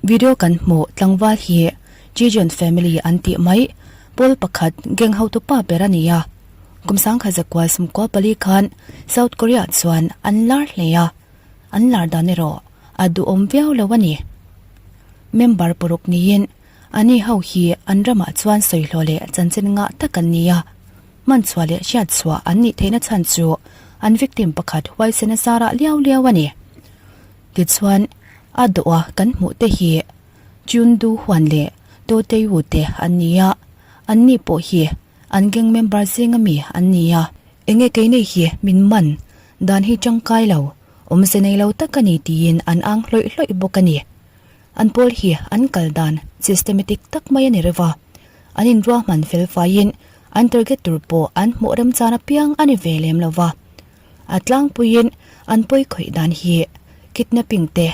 Video kan hmuh tlangval hi Jijeon family an tih mai pawl pakhat gang hotupa ber a ni a. Kum sangkhat zakua sumkua pali khan South Korea chuan an lar hle a, an lar dan erawh a duhawm viau lo a ni. Member paruk niin ani ho hi an ramah chuan sawihlawh leh chanchin ngah tak an ni a, hmanchhuah leh hriatchhuah an nih theihna chhan chu an victim pakhat huaisen a zarah liau liau a ni. Tichuan, a dawha kan hmuh te hi Chun Du Huan leh Do Tae Woo te an ni a, anni pawh hi an gang member zinga mi an ni a. Enge keini hi min man dan hi tangkai lo, awmze nei lo tak a ni tiin an ang hlawih hlawih bawk a ni. An pawl hi an kal dan systematic tak mai a ni reuh a, an inruahman fel faiin an target tur pawh an hmuh remchan apiang a ni ve lem lo va. A tlangpuiin an pawi khawih dan hi kidnapping te,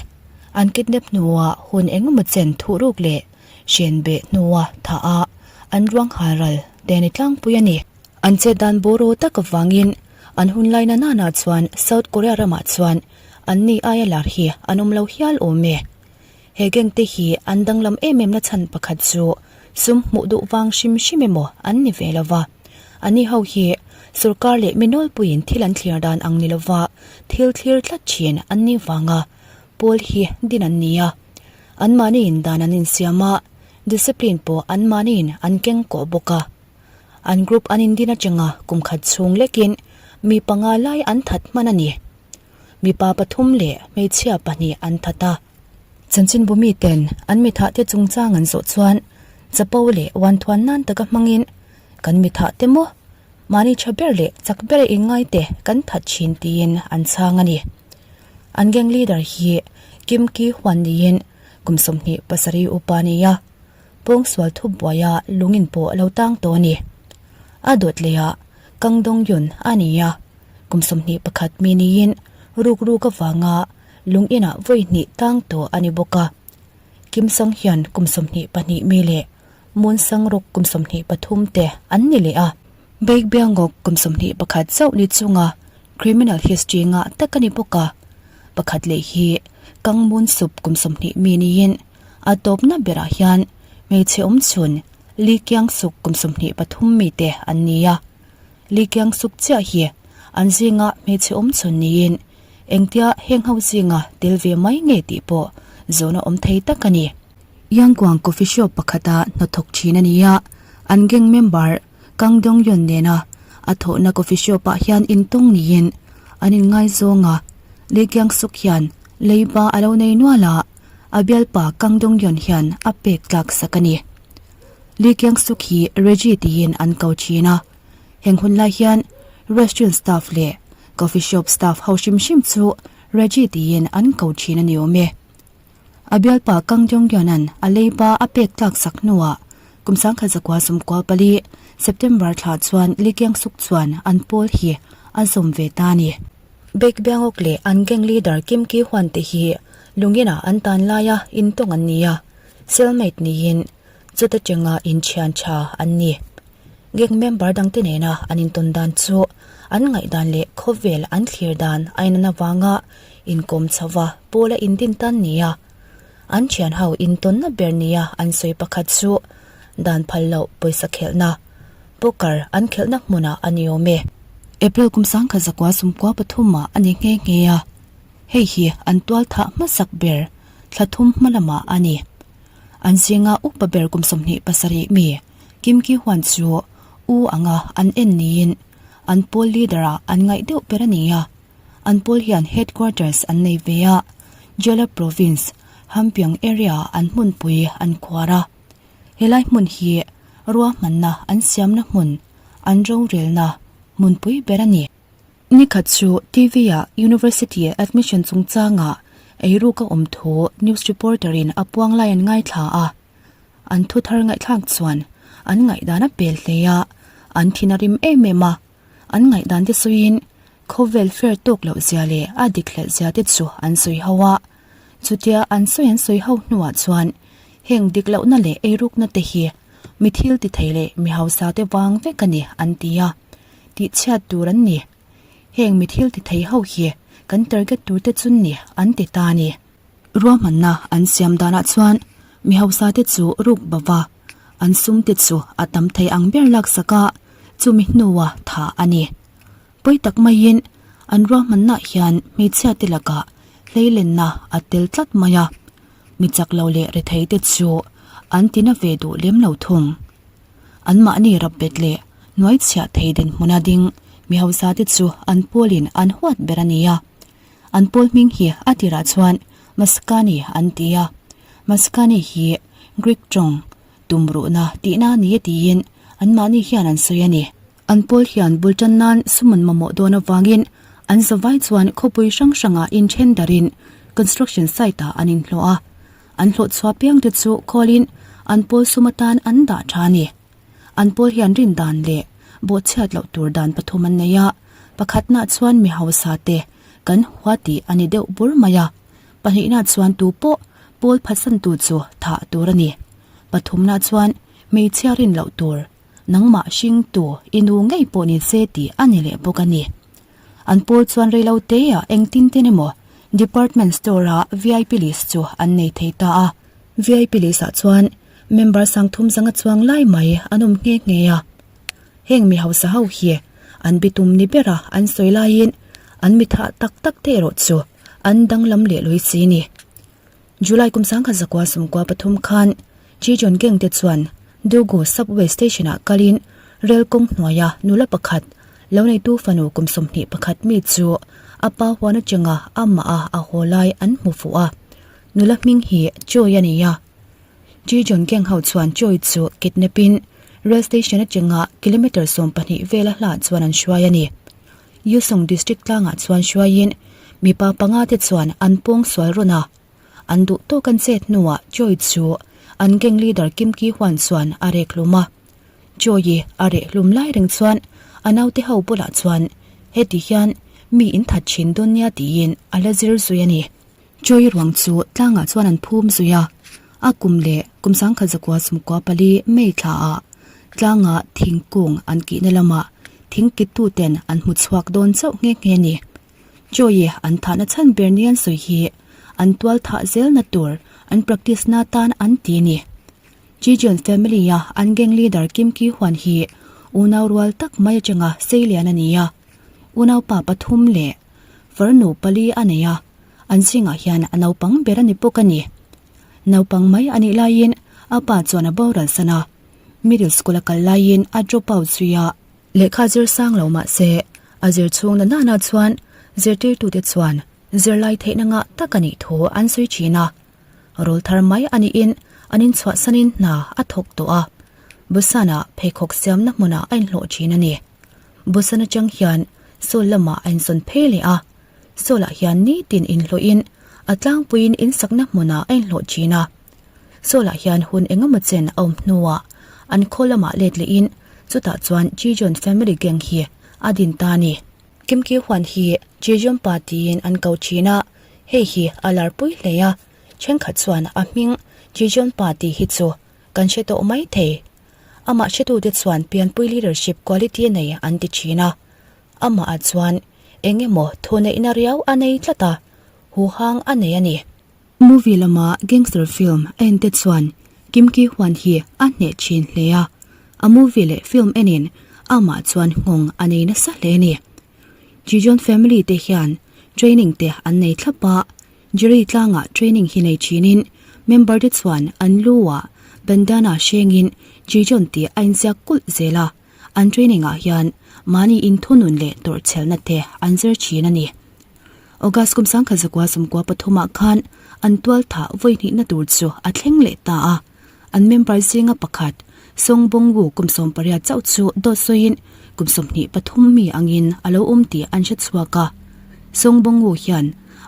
an kidnap hnuah hun engemaw chen thuhruk leh hren beh hnua thah a an ruang hal ral te ni tlangpui a ni. An chet dan bawraw tak avangin an hun lai na nana chuan South Korea ramah chuan an ni aia lar hi an awm lo hial awm e. He gang te hi an danglam em em na chhan pakhat chu sum hmuh duh vang hrim hrim emaw an ni ve lova. Ani ho hi sorkar leh mi nawlpuiin thil an thlir dan ang ni lova thil thlir tlat thin an ni vanga pawl hi din an ni a. Anmahniin dan an insiam a, discipline pawh anmahniin an keng kawh bawk a. An group an indin atanga kum khat chhung lekin mi panga lai an that hman a ni. Mipa pathum leh hmeichhia pahnih an that a. Chanchinbu miten an mithahte chungchang an zawh chuan chapo leh uanthuan nan taka hmangin kan mithahte maw mahni tha ber leh chak ber a inngaite kan that thin tiin an chhang a ni. An gang leader hi Kim Ki Hwan niin kum 27 upa a ni a, pawngsual thup buaia lungin pawh a lo tang tawh a ni. A dawt lehah Kang Dong Yun a ni a, kum 21 mi niin rukruk avanga lung inah vawi hnih tang tawh a ni bawk a. Kim Song hian kum 22 mi leh Moon Sang Ruk kum 23 te an ni leh a. Baek Byung-ok kum 21 chauh ni chunga criminal history ngah tak a ni bawk a. Pakhat leh hi Kang Moon Sup kum 20 mi niin a tawpna berah hian hmeichhe awmchhun Lee Kyung Suk kum 23 mi te an ni a. Lee Kyung Suk chiah hi an zinga hmeichhe awmchhun niin Engtia heng ho zinga tel ve mai nge tih pawh zawhna awm thei tak a ni. Yangguang coffee shop pakhata hnathawk thin a ni a, an gang member Kang Dong-yeon nena a thawhna coffee shop ah hian intawng niin an inngaizawng a, Lee Kyung-suk hian leiba a lo nei nual a, a bialpa Kang Dong-yeon hian a pek tlak sak a ni. Lee Kyung-suk hi Reggie tiin an ko thin a, heng hun lai hian restaurant staff leh Coffee shop staff ho hrim hrim chu Reggie tiin an ko thin a ni awm e. A bialpa Kang Jong-yeon-a'n a leiba a pek tlak sak hnuah kum 1994 September thla chuan Lee Kyung-suk chuan an pawl hi a zawm ve ta a ni. Baek Byung-ok leh an gang leader Kim Ki-hwan te hi lungin-ah an tan laia intawng an ni a, cellmate niin chuta chenga inthian tha an ni. Gang member dangte nena an intawn dan chu an ngaihdan leh khawvel an thlir dan a inan avanga inkawm chhova pawl a indin tan nia an thian ho intawnna ber nia an sawi pakhat chu dan phal loh pawisa khelhna, poker, an khelhna hmunah a ni awm e. April kum 1993 ah a ni nghe nghe a, hei hi an tual thah hmasak ber thla thum hma lamah a ni. An zinga upa ber kum 27 mi Kim Ki Hwan chu U anga an en niin an pawl leader ah an ngaih deuh ber a ni a. An pawl hian headquarters an nei ve a, Jeolla Province, Hampyeong area ah an hmunpui an khuar a. Helai hmun hi ruahmanna an siamna hmun, an rorelna hmunpui ber a ni. Nikhat chu TV ah University admission chungchangah eiruk a awm thu news reporter in a puang lai an ngaithla a. An thu thar ngaihthlak chuan an ngaihdan a pel hle a, an thin a rim em em a. An ngaihdan te sawiin khawvel fair tawk loh zia leh a dik hlelh zia te chu an sawi ho a. Chutia an sawi an sawi ho hnuah chuan heng dik lohna leh eirukna te hi mi thil ti thei leh mi hausa te vang vek a ni an ti a, tihchhiat tur an ni. Heng mi thil ti thei ho hi kan target tur te chu ni an ti ta a ni. Ruahmanna an siam danah chuan mi hausa te chu ruk bova an sum te chu a tam thei ang ber laksak a, chumi hnua thah a ni. Pawi tak maiin an ruahmannaah hian hmeichhia te lakah hleilenna a tel tlat mai a, mi chak lo leh rethei te chu an tina ve duh lem lo thung. Anmahni rapbet leh hnuaichhiah thei dinhmuna ding mi hausa te chu an pawlin an huat ber a ni a. An pawl hming hi a tirah chuan Maskani an ti a, Maskani hi Greek tawng tumruhna tihna a ni e tiin anmahni hian an sawi a ni. An pawl hian bul tan nan sum an mamawh dawn avangin an zavai chuan khawpui hrang hrangah inthen darin construction site ah an inhlawh a. An hlawh chhuah piang te chu khawlin an pawl sum atan an dah tha a ni. An pawl hian rin dan leh bawhchhiat loh tur dan pathum an nei a, pakhatna chuan mi hausa te kan hua tih a ni deuh bur mai a, pahnihna chuan tu pawh pawl phatsantu chu thah tur a ni, pathumna chuan hmeichhia rin loh tur Nangmah hringtu i nu ngei pawh ni se tih a ni leh bawk a ni. An pawl chuan reilo teah engtin ten emaw department store ah vip list chu an nei thei ta a. Vip list ah chuan member sangthum zanga chuang lai mai an awm nghe nghe a. Heng mi hausa ho hi an bitum ni bera an sawi laiin an mithah tak tak te erawh chu an danglam leh lui si ni. July kum sangkhat zakua sumkua pathum khan Chichon gang te chuan Dogo subway station ah kalin rel kawng hnuaia nula pakhat lo neitu fanu kum 21 mi chu a pa huan atanga amah a a haw lai an hmu fuh a. Nula hming hi Choi a ni a. Chichon gang ho chuan Choi chu kidnap in rail station atanga kilometre 12 vela hlah chuan an hruai a ni. Yusong District tlangah chuan hruaiin mipa panga te chuan an pawng sual rawn a, an duh tawk an chet hnuah Choi chu an gang leader Kim Ki Hwan chuan a rek hlum a. Choi-i a reh hlum lai reng chuan a naute ho bulah chuan heti hian mi in that thin dawn nia tiin a la zir zui a ni. Choi ruang chu tlangah chuan an phum zui a, a kum leh kum sangkhat zakua sumkua pali May thlaah tlanga thingkung an kihna lamah thing kittu ten an hmu chhuak dawn chauh nghe nghe a ni. Choi an thahna chhan ber ni an sawi hi an tual thah zelna tur an practice na tan an ti a ni. Chijion family a an gang leader Kim Ki Hwan hi unau rual tak mai atanga seilian a ni a, unaupa pathum leh farnu pali a nei a, an zingah hian a naupang ber a ni bawk a ni. Naupang mai a nih laiin a pa chuan a boral san a, middle school a kal laiin a drop out zui a. Lehkha zir sang lo mah se, a zir chhung na nana chuan zirtirtute chuan zirlai theihna ngah tak a nih thu an sawi thin a. Rawl thar mai a niin an inchhuahsanin hna a thawk tawh a, Busan-ah pheikhawk siamna hmunah a inhlawh thin a ni. Busan atang hian Seoul lamah a insawn phei leh a, Seoul-ah hian nitin inhlawhin a tlangpuiin insakna hmunah a inhlawh thin a. Seoul-ah hian hun engemaw chen a awm hnuah an khaw lamah let lehin chutah chuan Jijeon family gang hi a din ta a ni. Kim Ki Hwan hi Jijeon pa tiin an ko thin a, hei hi a larpui hle a, thenkhat chuan a hming Jijeon pa tih hi chu kan hre tawh mai thei. Amah hretute chuan pianpui leadership quality a nei an ti thin a, amah ah chuan eng emaw thuneihna riau a nei tlat a, huhang a nei a ni. Movie lama gangster film a en te chuan Kim Ki Hwan hi a hneh thin hle a, a movie leh film enin amah chuan nghawng a nei nasa hle a ni. Jijeon family te hian training te an nei thlap a, Jerry tlangah training hi nei thinin member te chuan an lu ah bandana hrengin Jijeon tih a inziak kulh zel a, an training ah hian mahni inthunun leh tawrhchhelna te an zir thin a ni. August kum sangkhat zakua sawmkua pathumah khan an tual thah vawi hnihna tur chu a thleng leh ta a, an member zinga pakhat Song Bong-woo kum 18 chauh chu dawt sawiin kum 23 mi angin a lo awm tih an hre chhuak a. Song Bong-woo hian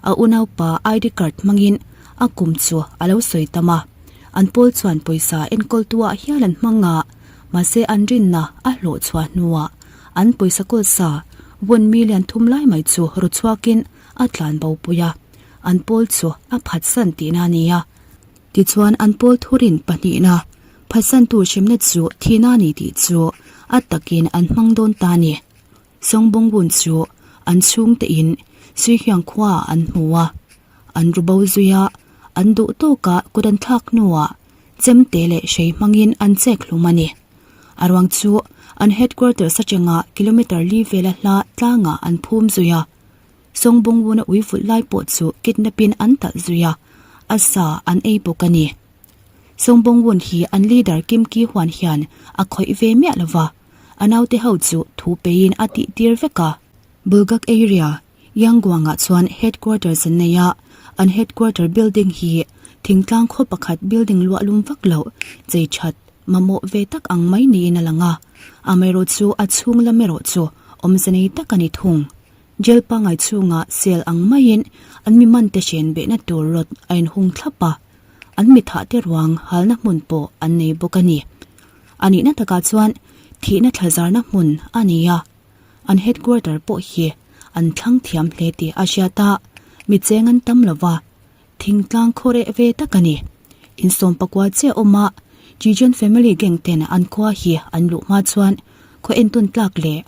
a unaupa ID card hmangin a kum chu a lo sawi tam a, an pawl chuan pawisa enkawltuah hial an hmang a, mahse an rinna a hlawh chhuah hnuah an pawisa kawl sa vawn million thum lai mai chu ru chhuakin a tlan bo pui a, an pawl chu a phatsan tihna a ni a. Tichuan an pawl thurin pahnihna phatsantu hremna chu thihna a ni tih chu a takin an hmang dawn ta a ni. Songbongbun chu an chhungtein Suihiang khuaah an hmu a, an ru bo zui a. An duh tawka kut an thlak hnuah chemte leh hrei hmangin an chek hlum a ni. A ruang chu an headquarters atanga kilometre li vela hla tlangah an phum zui a. Songbongwuna ui vulh lai pawh chu kidnap in an talh zui a, a sa an ei bawk a ni. Songbongwun hi an leader Kim Ki Hwan hian a khawih ve miah lo va, a naute ho chu thu peiin a tih tir vek a. Bulgak area, Yangguang-ah chuan headquarters an nei a, an headquarter building hi thingtlang khaw pakhat building luah lum vak loh chei that mamawh ve tak ang mai niin a lang a, amaherawhchu a chhung lam erawh chu awmze nei tak a ni thung. Jail pangngai chhungah cell ang maiin an mi mante hren behna tur rod a inhung thlap a, an mi thahte ruang halna hmun pawh an nei bawk a ni. A nihna takah chuan thihna thlazarna hmun a ni a, an headquarter pawh hi an thlang thiam hle tih a hriat a, mi cheng an tam lo va, thingtlang khaw reh ve tak a ni. Insawm pakua chiah awm a, Jijian family gang ten an khua hi an luh hma chuan khaw entawn tlak leh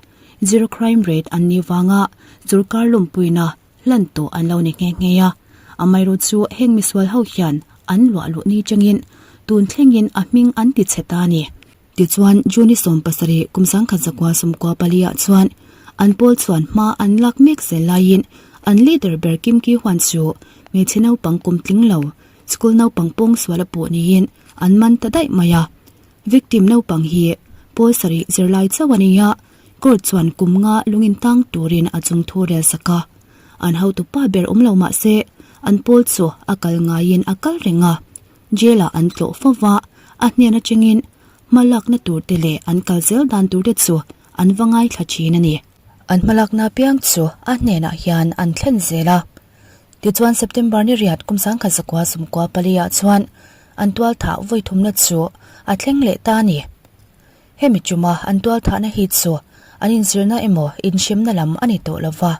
zero crime rate an nih vanga sorkar lawmpuina hlan tawh an lo ni nghe nghe a. Amaherawh chu heng misual ho hian an luah luh ni changin tun thlengin a hming an ti chhe ta a ni. Tichuan, June 17 kum 1994 paliah chuan an pawl chuan hma an lak mek zel laiin an leader ber Kim Ki Hwan chu hmeichhe naupang kum tling lo, school naupang pawng sual a pawh niin an man ta daih mai a. Victim naupang hi pawl sarih zirlai chauh a ni a, court chuan kum nga lungin tang turin a chung thu rel sak a. An hotupa ber awm lo mah se an pawl chu a kal ngaiin a kal reng a. Jail-ah an tlawh fo va, a hnen atangin hma lakna tur te leh an kal zel dan tur te chu an va ngaithla thin a ni. An hma lakna apiang chu a hnenah hian an thlen zel a. Tichuan September ni riat kum 1994 ah chuan an tualthah vawi thumna chu a thleng leh ta a ni. Hemi tuma an tualthahna hi chu an inzirna emaw inhremna lam a ni tawh lo va,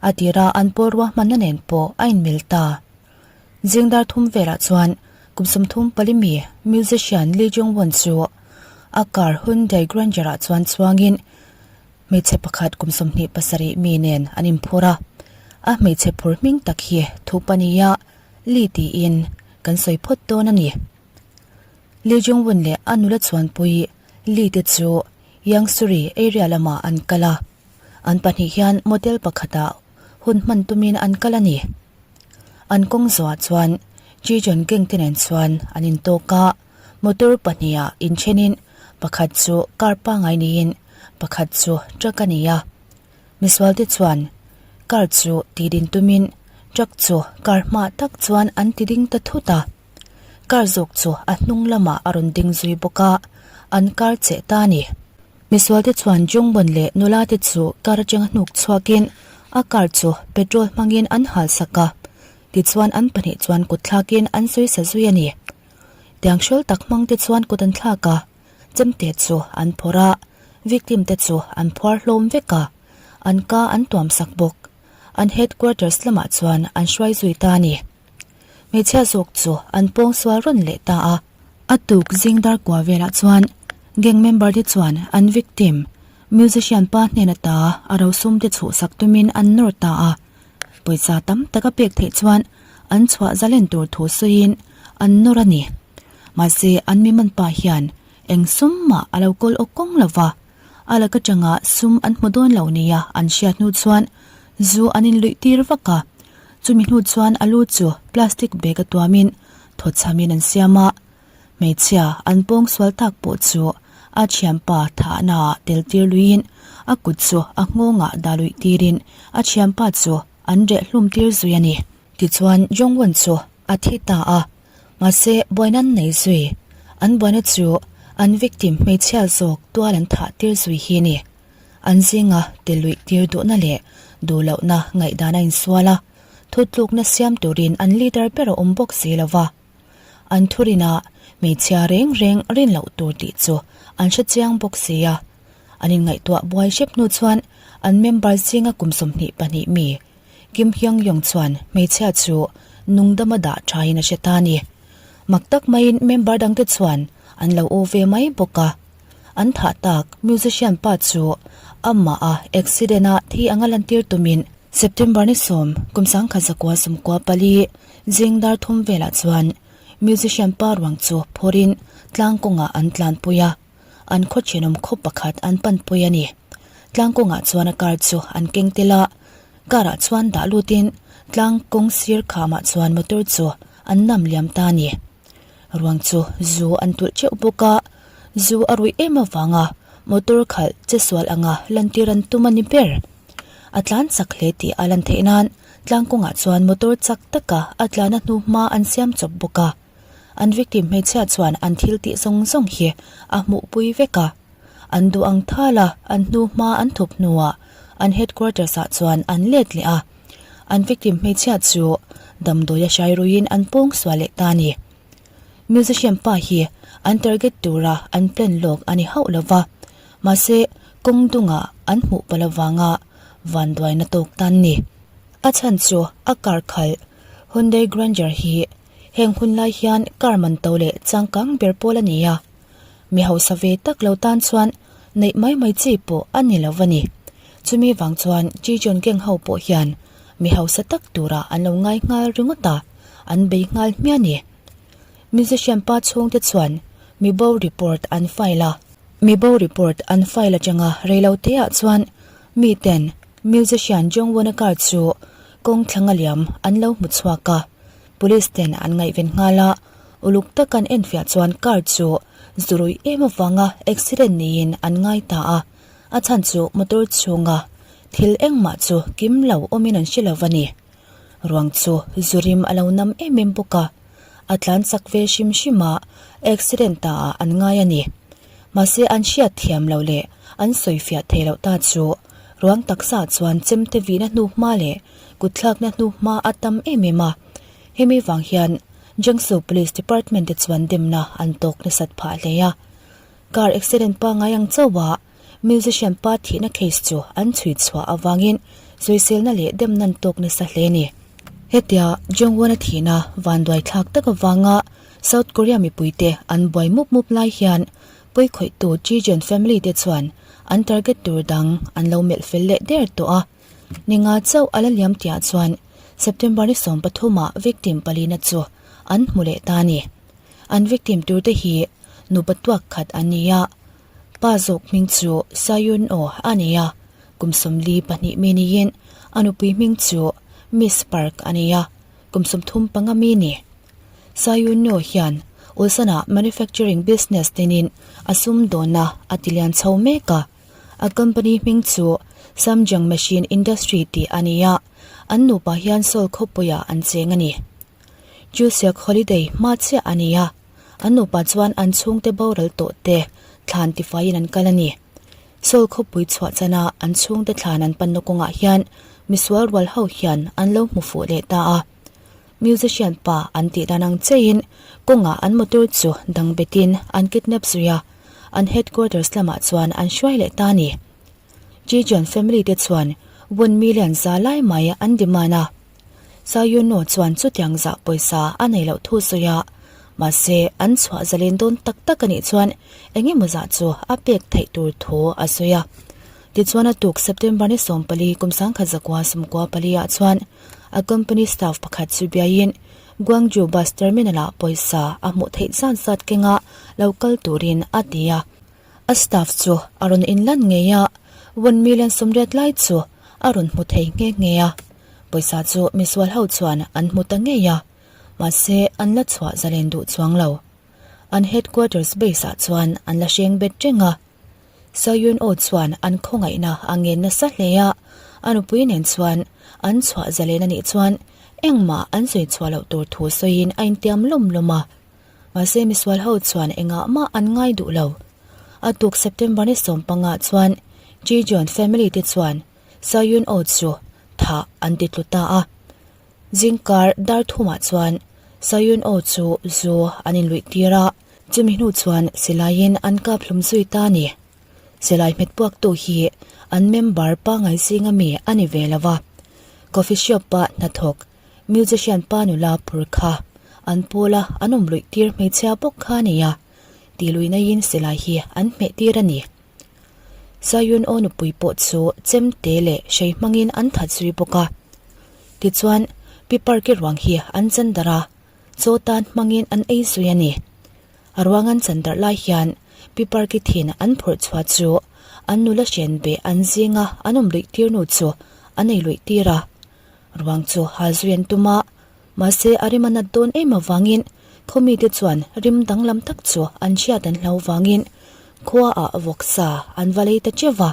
a tira an pawl ruahmanna nen pawh a inmil ta. Zingdar thum velah chuan kum 34 mi musician Lee Jong Won chu a car Hyundai Grandeur ah chuan chuangin hmeichhe pakhat kum 27 mi nen an inphur a. A hmeichhe phur hming tak hi thu pania Lee tiin kan sawi phawt dawn a ni. Lee Jong Won leh a nula chuanpui Lee te chu Yangsuri area lamah an kal a. An pahnih hian motel pakhatah hun hman tumin an kal a ni. An kawng zawhah chuan Jijon gang te nen chuan an intawk a, motor pahniha inthenin pakhat chu car pangngai niin pakhat chu truck a ni a. Misual te chuan car chu tidin tumin truck chu car hmaah tak chuan an tiding ta thut a. Car zawk chu a hnung lamah a rawn ding zui bawk a, an car cheh ta a ni. Misual te chuan Jungbon leh nula te chu car atanga hnuk chhuakin a car chu petrol hmangin an hal sak a, tichuan an pahnih chuan kut thlakin an sawi sa zui a ni. Tiang hrawl tak hmang te chuan kut an thlak a, chemte chu an phawrh a, victim te chu an phuar hlawm vek a, an ka an tuam sak bawk. An headquarters lamah chuan an hruai zui ta a ni. Hmeichhia zawk chu an pawngsual rawn leh ta a. A tuk zing dar kua velah chuan gang member te chuan an victim, musician pa hnen ata a rosum te chhuhsak tumin an nawr ta a. Pawisa tam tak a pek theih chuan an chhuah zalen tur thu sawiin an nawr a ni. Mahse an mi man pa hian eng sum mah a lo kawl awk kawng lo va, a lak atanga sum an hmu dawn lo nia an hriat hnu chuan zu an inluih tir vak a. Chumi hnu chuan a lu chu plastic bag a tuamin thawchhamin an siam a, hmeichhia an pawng sual tak pawh chu a thianpa thahnaah tel tir luiin a kut chu a nghawngah dah luih tirin a thianpa chu an reh hlum tir zui a ni. Tichuan Jongwon chu a thi ta a, mahse buaina an nei zui. An buaina chu an victim hmeichhia zawk tual an thah tir zui hi a ni. An zinga ti luih tir duhna leh duh lohna ngaihdan a insual a, thutlukna siam turin an leader ber a awm bawk si lo va. An thurin a hmeichhia reng reng rin loh tur tih chu an hre chiang bawk si a. An inngaihtuah buai hrep hnu chuan an member zinga kum 22 mi Kim Hyung Yong chuan hmeichhia chu nungdama dah thain a hre ta a ni. Mak tak maiin member dangte chuan an lo aw ve mai bawk a. An thah tak musician pa chu amah a accident a thi anga lantir tumin. September ni sawm, kum 1914 4 zing dar thum velah chuan musician pa ruang chu phawrin tlang kawngah an tlanpui a, an khaw thenawm khaw pakhat an panpui a ni. Tlang kawngah chuan a car chu an keng tel a, car ah chuan dah lutin tlang kawng sir khamah chuan motor chu an nam liam ta a ni. Ruang chu zu an tulh teuh bawk a, zu a ruih em avanga motor khalh che sual anga lantir an tum a ni ber. A tlan chak hle tih a lan theih nan tlang kawngah chuan motor chak taka a tlana hnu hma an siam chawp bawk a. An victim hmeichhia chuan an thil tih zawng zawng hi a hmuhpui vek a. An duh ang thal a, an hnu hma an thup hnuah an headquarters ah chuan an let leh a. An victim hmeichhia chu damdawi a hrai ruiin an pawng sual leh ta a ni. Musician pa hi an target tura an plan lawk a ni hauh lova, mahse kawng dungah an hmuh palh avanga vanduaina tawk tan ni. A chhan chu a car khalh Hyundai Grandeur hi heng hun lai hian car man to leh changkang ber pawl a ni a, mi hausa ve tak lo tan chuan neih mai mai chi pawh a ni lo a ni. Chumi vang chuan Chichon gang ho pawh hian mi hausa tak tura an lo ngai nghal ringawt a, an bei nghal hmiah a ni. Musician pa chhungte chuan mibo report an file a. Mibo report an file atanga reiloteah chuan miten musician Jongwon-a car chu kawng thlanga liam an lo hmu chhuak a. Police ten an ngaihven nghal a, uluk tak an enfiah chuan car chu zuruih em avanga accident niin an ngai ta a. A chhan chu motor chhunga thil engmah chu kim lo awmin an hre lo a ni. Ruang chu zurim a lo nam em em bawk a, a tlan chak ve hrim hrim a, accident ta ah an ngai a ni. Mahse an hriat thiam loh leh an sawi fiah thei loh ta chu ruang taksa chuan chemte vihna hnu hma leh kutthlakna hnu hma a tam em em a. Hemi vang hian Jiangsu Police Department te chuan demna an tawk nasat phah hle a. Car accident pangngai ang chauh a musician pa thihna case chu an chhui chhuah avangin sawiselna leh demna an tawk nasa hle a ni. Hetia Jongwon-a thihna vanduai thlak tak avanga South Korea mipuite an buai mup mup lai hian pawikhawihtu Ji-Jeon family te chuan an target tur dang an lo melh fel leh der tawh a. Ninga chauh a la liam tihah chuan September ni 13 ah victim palina chu an hmu leh ta a ni. An victim turte hi nupa tuak khat an ni a, pa zawk hming chu Sayun Aw a ni a, kum 42 mi niin a nupui hming chu Miss Park a ni a, kum 35 mi ni. Sayun Aw hian Ulsan-ah manufacturing business tinin a sumdawnna a tilian chho mek a, a company hming chu Samjang Machine Industry tih a ni a, an nupa hian Seoul khawpuiah an cheng a ni. Chuseok holiday hma chiah a ni a, an nupa chuan an chhungte boral tawh te thlan tifaiin an kal a ni. Seoul khawpui chhuah chana an chhungte thlan an panna kawngah hian misual rual ho hian an lo hmu fuh leh ta a. Musician pa an tih dan ang cheiin kawngah an motor chu dang betin an kidnap zui a, an headquarters lamah chuan an hruai leh ta a ni. Ji-Jeon family te chuan won million za lai mai an demand a. Sayuno chuan chutiang zah pawisa a nei loh thu sawi a, mahse an chhuah zalen dawn tak tak a nih chuan eng emaw zah chu a pek theih tur thu a sawi a. Tichuan a tuk September ni 14 kum 1994 ah chuan a company staff pakhat chu biaiin Gwangju bus terminal ah pawisa a hmuh theih zat zat kenga lo kal turin a ti a. A staff chu a rawn inlan ngei a, 1 million 80 lai chu a rawn hmu thei nghe nghe a. Pawisa chu misual ho chuan an hmu ta ngei a, mahse an la chhuah zalen duh chuang lo. An headquarters base ah chuan an la hreng bet reng a. Sayun aw chuan an khawngaihna a ngen nasa hle a, a nupui nen chuan an chhuah zalen a nih chuan engmah an sawi chhuah loh tur thu sawiin a intiam lawm lawm a. Mahse misual ho chuan engah mah an ngai duh lo. A tuk September ni 15 chuan Ji-Jeon family te chuan Sayun aw chu thah an ti tlu ta a. Zingkar dar thumah chuan Sayun aw chu zu an inluih tir a, chumi hnu chuan silaiin an kap hlum zui ta a ni. Silai hmet puaktu hi an member pangngai zinga mi a ni ve lo va. Coffee shop-a hnathawk musician pa nula phur kha an pawla an awm luih tir hmeichhia bawk kha a ni a, tihluihnaiin silai hi an hmeh tir a ni. Sayun aw nupui pawh chu chemte leh hrei hmangin an that zui bawk a. Tichuan, Pi Park-i ruang hi an chan darh a, chaw tan hmangin an ei zui a ni. A ruang an chan darh lai hian Pi Park-i thin an phawrh chhuah chu an nula hren beh an zinga an awm luih tir nu chu an ei luih tir a. Ruang chu hal zui an tum a, mahse a rim a nat dawn em avangin khaw mite chuan rim danglam tak chu an hriat an hlau vangin khuaah vawksa an va lei ta teuh va.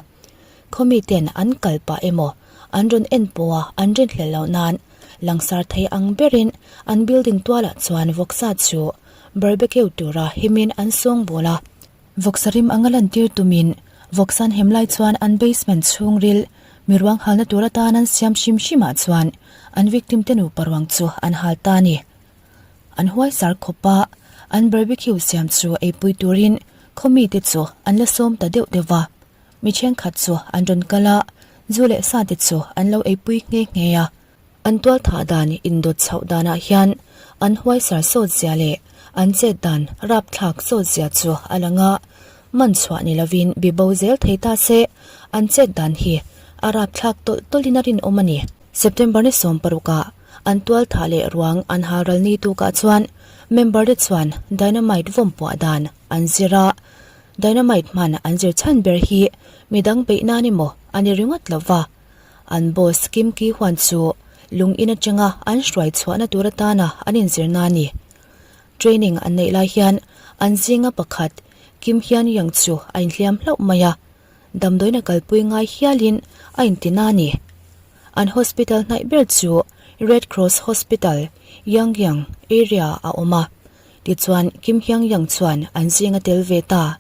Khaw miten an kal pah emaw an rawn en pawha an rinhlelh loh nan langsar thei ang berin an building tualah chuan vawksa chu barbecue tura himin an sawngbawl a. Vawksa rim anga lantir tumin vawksan hem lai chuan an basement chhungril mi ruang halna tur atan an siam hrim hrimah chuan an victim te nupa ruang chu an hal ta a ni. An huai sar khawp a, an barbecue siam chu eipui turin khaw mite chu an la sawm ta deuh deuh va. Mi thenkhat chu an rawn kal a, zu leh sa te chu an lo eipui nghe nghe a. An tualthah dan indawt chhoh danah hian an huaisar sawt zia leh an chet dan rapthlak sawt zia chu a lang a, man chhuah ni lovin bi bo zel thei ta se an chet dan hi a rapthlak tawlh tawlhin a rinawm a ni. September ni 16 ah an tualthah leh ruang an hal ral ni tukah chuan member te chuan dynamite vawm puah dan an zir a, dynamite hman an zir chhan ber hi midang beih nan emaw a ni ringawt lo va. An boss Kim Ki Hwan chu lung in atanga an hruai chhuahna tur atana an inzirna a ni. Training an neih lai hian an zinga pakhat Kim Hyun Young chu a inhliam hlauh mai a, damdawiin a kalpui ngai hialin a intina a ni. An hospital hnaih ber chu Red Cross Hospital, Yangyang area a awm a. Tichuan Kim Hyun Young chuan an zinga tel ve ta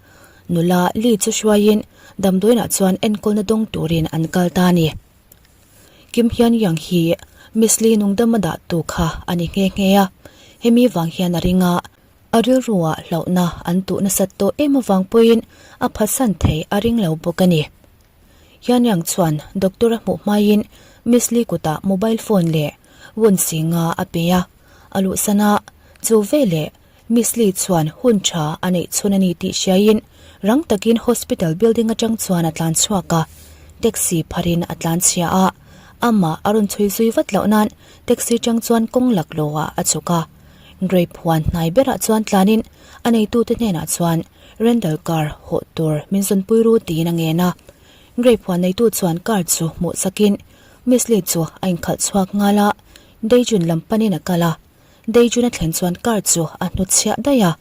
Nula Lee chu hruaiin damdawiinah chuan enkawlna dawng turin an kal ta a ni. Kim Hyun Young hi Miss Lee nungdam a dah tu kha a ni nghe nghe a, hemi vang hian a ring a, a rilruah hlauhna an tuh nasat tawh em avang pawhin a phatsan thei a ring lo bawk a ni. Hyun Young chuan doctor a hmuh hmaiin Miss Lee kutah mobile phone leh won singa a pe a, a luhsan a, chu veleh Miss Lee chuan hun tha a neih chhun a ni tih hriaiin rang takin hospital building atang chuan a tlan chhuak a, taxi pharin a tlan chhia a, amah a rawn chhui zui vat loh nan taxi tang chuan kawng lak lawhah a chhuk a. Grape huan hnai berah chuan tlanin a neitute hnenah chuan rental car hawh tur min zawnpui ru tiin a ngen a. Grape huan neitu chuan car chu hmuh sakin Miss Lee chu a inkhalh chhuak nghal a, Daejun lam panin a kal a. Daejun a thlen chuan car chu a hnutchhiah daih a,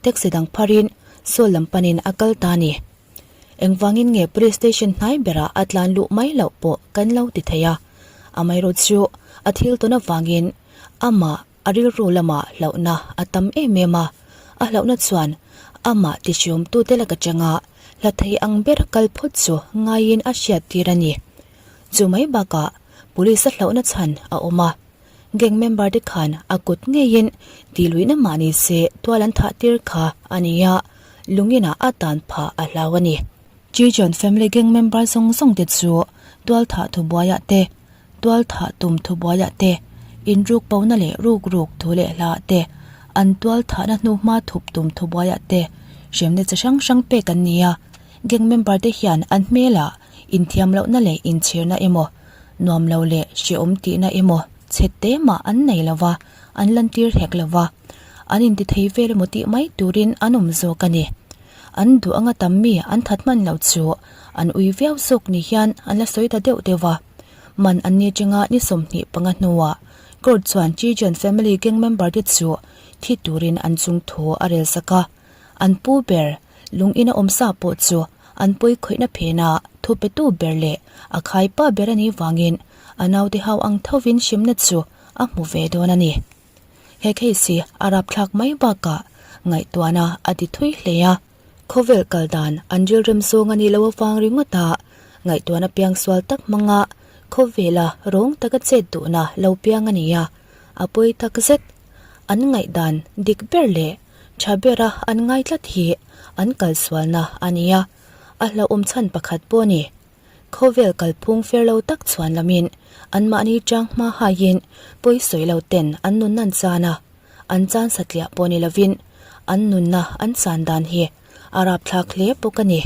taxi dang pharin Seoul lam panin a kal ta a ni. Engvangin nge police station hnai berah a tlan luh mai loh pawh kan lo ti thei a, amaherawh chu a thil tawn avangin amah a rilru lamah hlauhna a tam em em a, a hlauhna chuan amah tihriawmtute lak atanga hla thei ang ber kal phawt chu ngaiin a hriattir a ni. Chu mai bakah police a hlauhna chhan a awm a. Gang member te khan a kut ngeiin ti luihna mah ni se tual an thah tir kha a ni a, lungin ah a tan phah a hlau a ni. Chichon family gang member zawng zawng te chu tual thah thubuai ah te, tual thah tum thubuai ah te, inruk pona leh ruk ruk thu leh hla ah te, an tual thahna hnuhma thup tum thubuai ah te hremna chi hrang hrang pek an ni a. Gang member te hian an hmelah inthiam lohna leh inchhirna emaw, Nuam lo leh hrehawm tihna emaw chhe te mah an nei lo va, an lantir hek lo va, an intithei vel emaw tih mai turin an awm zawk a ni. An duh anga tam mi an that hman lo chu an ui viau zawk ni hian an la sawi ta deuh deuh va. Man an ni atanga ni 25 hnuah court chuan Chijian family gang member te chu thi turin an chung thu a rel sak a. An pu ber lung ina awm sa pawh chu an pawi khawihna phena thu petu ber leh a khaipa ber a nih vangin a naute hau ang thovin hrimna chu a hmu ve dawn a ni. He case hi a rapthlak mai bakah ngaihtuahna a ti thui hle a, khawvel kal dan an rilrem zawng a nih loh avang ringawt a ngaihtuahna piangsual tak hmanga khawvela rawng taka chet duhna lo piang a ni a, a pawi takzet. An ngaihdan dik ber leh Tha bera an ngai tlat hi an kalsualna a ni a, a hlauhawm chhan pakhat pawh a ni. Khawvel kalphung fer lo tak chhuan lamin anmahni chang hma haiin pawi sawi lo ten an nunna an chan a, an chan satliah pawh ni lovin an nunna an chan dan hi a rapthlak hle bawk a ni.